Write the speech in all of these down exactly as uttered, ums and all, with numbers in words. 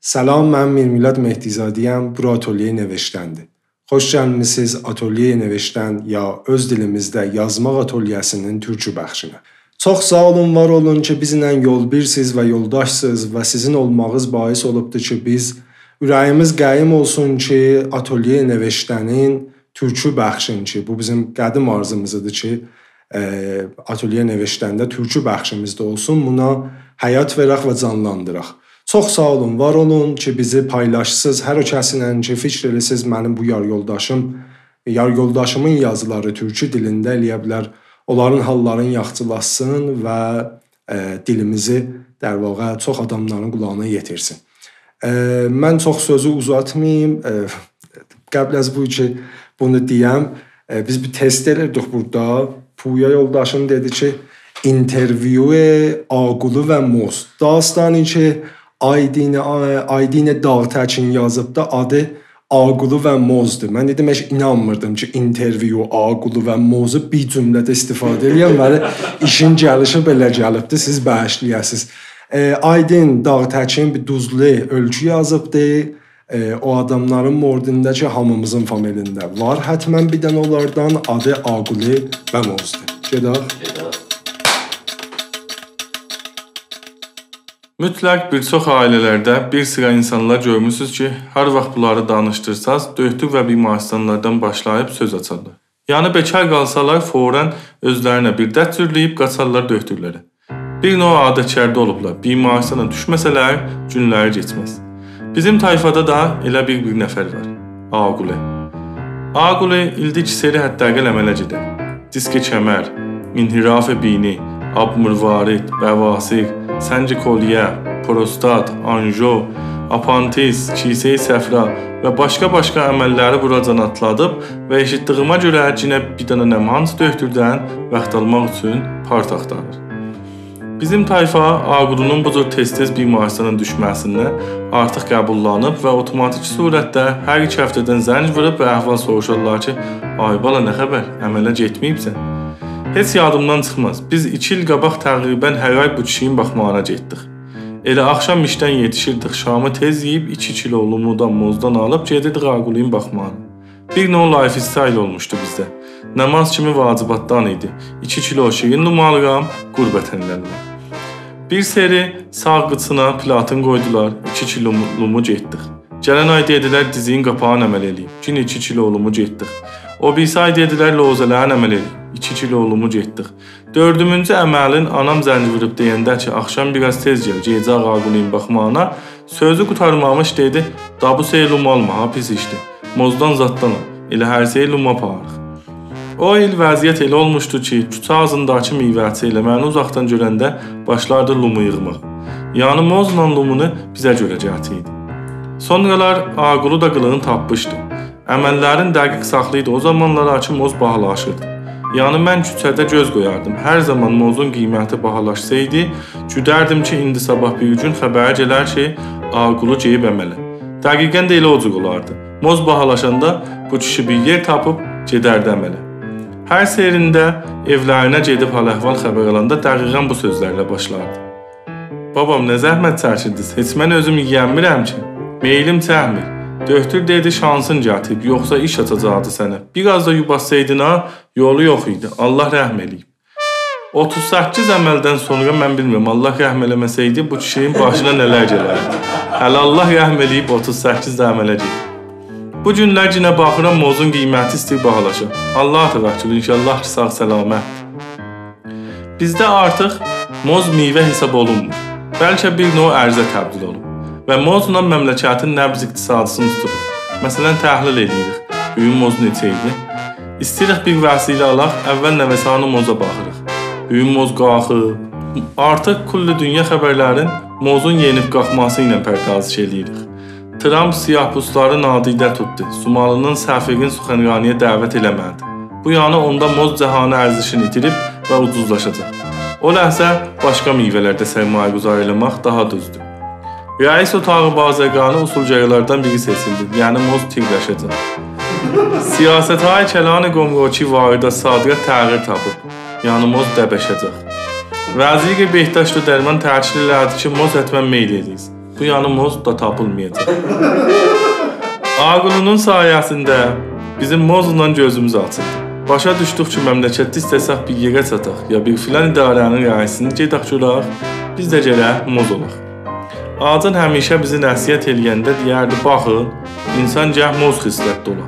سلام، من میرمیلاد مهدی‌زاده‌یم، بورا آتلیه نوشتن‌دیر. خوش گلمیسینیز آتلیه نوشتن یا اؤز دیلیمیزده یازماق آتلیه‌سی‌نین تورکی بخشینه. چوخ ساغ اولون، وار اولون کی، بیزله یول‌بیرسیز و یولداشسیز و سیزین اولماغینیز باعث اولوبدور کی، بیز اوره‌ییمیز قایم اولسون کی، آتلیه نوشتن‌ین تورکی بخشین کی، بو بیزیم قدیم آرزوموز ایدی کی، ائ، آتلیه نوشتن‌ده تورکی بخشیمیز ده اولسون، بونا حیات وئرک و جانلاندیراق. چوخ ساغ اولون، وار اولون کی، بیزی پایلاشیسیز. هر او کسینن کی، فیکیر ائلیسیز، منیم بو یار یولداشیم، یار یولداشیمین یازیلاری تورکی دیلینده ائلیه بیلر اونلارین حاللارینی یاخشیلاتسین و، ائ، دیلیمیزی، در واقع، چوخ آداملارین قولاغینا یئتیرسین. ائ، من چوخ سؤزو اوزاتماییم. ائ، قبل از بو کی، بونو دئیم، ائ، بیز بیر تست ائدیردیک بورادا. پویا یولداشیم دئدی کی، اینترویو آقولو و موز. داستانی کی، آیدین، آ-، آیدین داغ‌تکین یازیبدی، آدی آقولو و موزدور. من دئدیم، هئچ اینانمیردیم کی، اینترویو آقولو و موزو بیر جمله‌ده استفاده ائله‌یم، ولی ایشین گلیشی بئله گلیبدی، سیز باغیشلایاسینیز. ائ، آیدین داغ‌تکین بیر دوزلو اؤیکو یازیبدی. ائ، او آداملارین موردینده کی، هامیمیزین فامیلینده وار. حتماً بیر دنه اونلاردان، آدی آقولو و موزدور. گئدک. گئدک. مطلق بیر چوخ عائله‌لرده بیر سیرا اینسانلار گؤرموسوز کی، هر واخت بونلاری دانیشدیرساز، دؤهتور و بیمارستانلاردان باشلاییب سؤز آچارلار. یعنی بیکار قالسالار، فوراً اؤزلرینه بیر درد جورله‌ییب قاچارلار دؤهتورلره. بیر نوع عادت کرده اولوبلار. بیمارستانا دوشمه‌سه‌لر، گونلری کئچمز. بیزیم طایفادا دا ائله بیر، بیر نفر وار. آقولو. آقولو ایلده ایکی سری حداقل عمله گئدر. دیسک کمر، انحراف بینی، آب‌مروارید، بواسیر، سنگ کلیه، پروستات، آنژیو، آپاندیس، کیسه‌ی صفرا و باشقا-باشقا عمللری بوراجان آتلادیب و ائشیتدیییمه گؤره یئنه بیر دنه نمنه‌سی دؤهتوردن واخت آلماق اوچون پارت آختاریر. بیزیم طایفا آقولونون بو جور تئز-تئز بیمارستانا دوشمه‌سینی آرتیق قبوللانیب و اتوماتیک صورتده هر ایکی هفته‌دن زنگ ووروب و احوال سوروشارلار کی، «آی بالا، نه خبر؟ عمله گئتمه‌ییبسن؟» هئچ یادیمدان چیخماز. بیز ایکی ایل قاباق تقریباً هر آی بو کیشی‌نین باخماغینا گئتدیک. ائله آخشام ایشدن یئتیشیردیک، شامی تئز یئییب ایکی کیلو لومودان، موزدان آلیب گئدیردیک آقولونون باخماغینا. بیر نوع لایف‌استایل اولموشدو بیزده. نماز کیمی واجباتدان ایدی. ایکی کیلو شیرین لومو آلیرام، قربتن الله. بیر سری ساغ قیچینا پلاتین قویدولار، ایکی کیلو لومو گئتدیک. گلن آی دئدیلر، دیزی‌نین قاپاغین عمل ائله‌ییب. یئنه ایکی کیلو لومو گئتدیک. او بیریسی آی دئدیلر، لوزه‌لرین عمل ائله‌ییب. ایکی کیلو لومو گئتدیک. دؤردومونجو عملین آنام زنگ ووروب دئینده کی، آخشام بیر آز تئز گل، گئده‌جک آقولونون باخماغینا، سؤزو قوتارمامیش دئدی، «دا بو سری لومو آلما ها، پیس ایشدیر. موزدان زاددان آل، ائله هر سری لومو آپاریریق.» او ایل وضعیت ائله اولموشدو کی، کوچه آغزینداکی میوه‌چی ائله منی اوزاقدان گؤرنده باشلاردی لومو ییغماغا. یعنی موزلا لومونو بیزه گؤره گتیریردی. سونرالار آقولو دا قیلیغینی تاپمیشدی. عمللرین دقیق ساخلاییردی او زامانلارا کی، موز باهالاشیردی. یعنی من کوچه‌ده گؤز قویاردیم. هر زامان موزون قیمتی باهالاشسایدی، گودردیم کی، ایندی صاباح بیر گون خبری گلر کی، آقولو گئدیب عمله. دقیقاً ده ائله او جور اولاردی. موز باهالاشاندا بو کیشی بیر یئر تاپیب گئدردی عمله. هر سرینده ائولرینه گئدیب حال-احوال خبر آلاندا دقیقاً بو سؤزلرله باشلاردی. «بابام، نه زحمت چکیردینیز؟ هئچ من اؤزوم یئینمیرم کی. میلیم چکمیر. دؤهتور دئدی، شانسین گتیریب، یوخسا ایش آچاجاقدی سنه. بیر آز دا یوباسسایدین ها، یولو یوخ ایدی. الله رحم ائله‌ییب.» اوتوز سککیز عملدن سونرا من بیلمیرم، الله رحم ائله‌مه‌سه‌یدی، بو کیشی‌نین باشینا نه‌لر گلردی. هله الله رحم ائله‌ییب، اوتوز سککیز ده عمله گئدیب. بو گونلر یئنه باخیرام، موزون قیمتی ایسته‌ییر باهالاشا. الله توکل، ان‌شاءالله کی، ساغ سلامت. بیزده آرتیق موز میوه حساب اولونمور. بلکه بیر نوع ارزه تبدیل اولوب. و موزلا مملکتین نبض اقتصادی‌سینی توتوروق. مثلاً، تحلیل ائدیریک. بو گون موز نئچه ایدی؟ ایسته‌ییریک بیر وسیله آلاق، اول نوسان موزا باخیریق. بو گون موز قالخیب. آرتیق کل دونیا خبرلرین موزون یئنیب قالخماسی ایله پردازش ائدیریک. ترامپ سیاه‌پوستلاری نادیده توتدو. سومالی‌نین سفیرین سخنرانی‌یه دعوت ائله‌مه‌دی. بو یعنی اوندا موز جهانی ارزشینی ایتیریب و اوجوزلاشاجاق. او لحظه باشقا میوه‌لرده سرمایه‌گذاری ائله‌مک داها دوزدور. رئیس اتاق بازرگانی اصولگرالاردان بیری سئچیلدی، یعنی موز تیرلشه‌جک. سیاست‌های کلان گمرکی واردات صادرات تغییر تاپیب، یعنی موز دبشه‌جک. وزیر بهداشت و درمان تأکید ائله‌دی کی، موز حتماً میل ائدیریز. بو یانی موز دا تاپیلمایاجاق. آقاقولونون سایه‌سینده بیزیم موزلا گؤزوموز آچیلدی. باشا دوشدوک کی، مملکتده ایسته‌سک بیر یئره چاتاق، یا بیر فلان اداره‌نین رئیسینی گئدک گؤرک، بیز ده گرک موز اولاق. آقاجان همیشه بیزی نصیحت ائله‌ینده دئیردی: «باخین، انسان گرک موز خصلتلی اولا.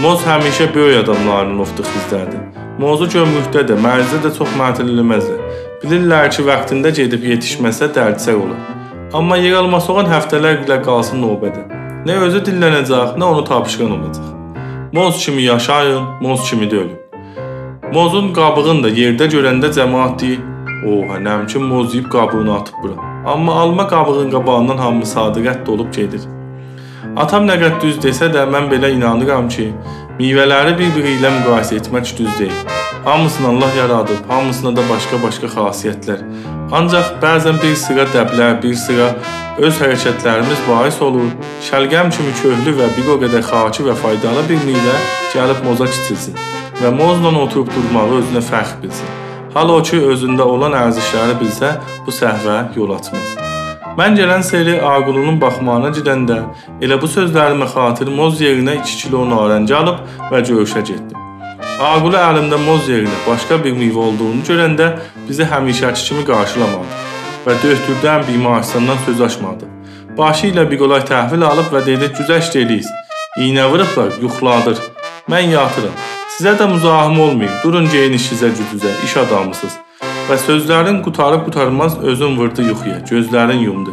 موز همیشه بؤیوک آداملارین اوفتو خیزده‌دیر. موزو گمرکده ده، مرزده ده چوخ معطل ائله‌مزلر. بیلیرلر کی، واختیندا گئدیب یئتیشمه‌سه دردسر اولار. آمما یئرآلما سوغان هفته‌لر بیله قالسین نوبه‌ده. نه اؤزو دیللنه‌جک، نه اونو تاپیشیران اولاجاق. موز کیمی یاشایین، موز کیمی ده اؤلون.» موزون قابیغینی دا یئرده گؤرنده جماعت دئییر: «اوها، نمکین موز یئییب قابیغینی آتیب بورا.» آمما آلما قابیغین قاباغیندان هامی ساده رد اولوب گئدیر. آتام نه قدر دوز دئسه ده، من بئله اینانیرام کی، میوه‌لری بیر-بیری ایله مقایسه ائتمک دوز دئییل. هامیسینی الله یارادیب، هامیسیندا دا باشقا-باشقا خاصیت‌لر. آنجاق بعضا بیر سیرا دبلر، بیر سیرا اؤز حرکت‌لریمیز باعث اولور شلغم کیمی کؤکلو و بیر او قدر خاکی و فایدالی بیر میوه گلیب موزا کیچیلسین و موزلا اوتوروب دورماغی اؤزونه فخر بیلسین. حال او کی، اؤزونده اولان ارزش‌لری بیلسه، بو سهوه یول آچماز. من گلن سری آقاقولونون باخماغینا گئدنده ائله بو سؤزلریمه خاطیر موز یئرینه ایکی کیلو نارنگی آلیب و گؤروشه گئتدیم. آقاقولو الیمده موز یئرینه باشقا بیر میوه اولدوغونو گؤرنده بیزی همیشه‌کی کیمی قارشیلامادی و دؤکتوردن، بیمارستاندان سؤز آچمادی. باشی ایله بیر قولای تحویل آلیب و دئدی: «گذشت ائله‌ییز. ایینه ووروبلار، یوخلادیر. من یاتیرام. سیزه ده مزاحم اولماییم. دورون، گئدین ایشینیزه، گوجونوزه، ایش آدامیسینیز.» و سؤزلرین قوتاریب قوتارماز اؤزون ووردو یوخویا، گؤزلرین یومدو.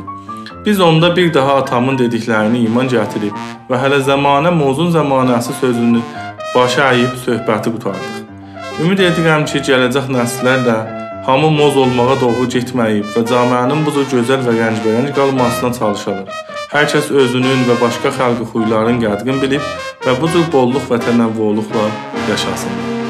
بیز اوندا بیر داها آتامین دئدیکلرینه ایمان گتیریب و هله زمانه موزون زمانه‌سی سؤزونو باشا اییب صحبتی قوتاردیق. امید ائدیرم کی، گله‌جک نسیل‌لر ده هامی موز اولماغا دوغرو گئتمه‌ییب و جامعه‌نین بو جور گؤزل و رنگ‌به‌رنگ قالماسینا چالیشالار. هر کس اؤزونون و باشقا خلقی خویلارین قدرین بیلیب و بو جور بوللوق و تنوعلوقلا یاشاسین.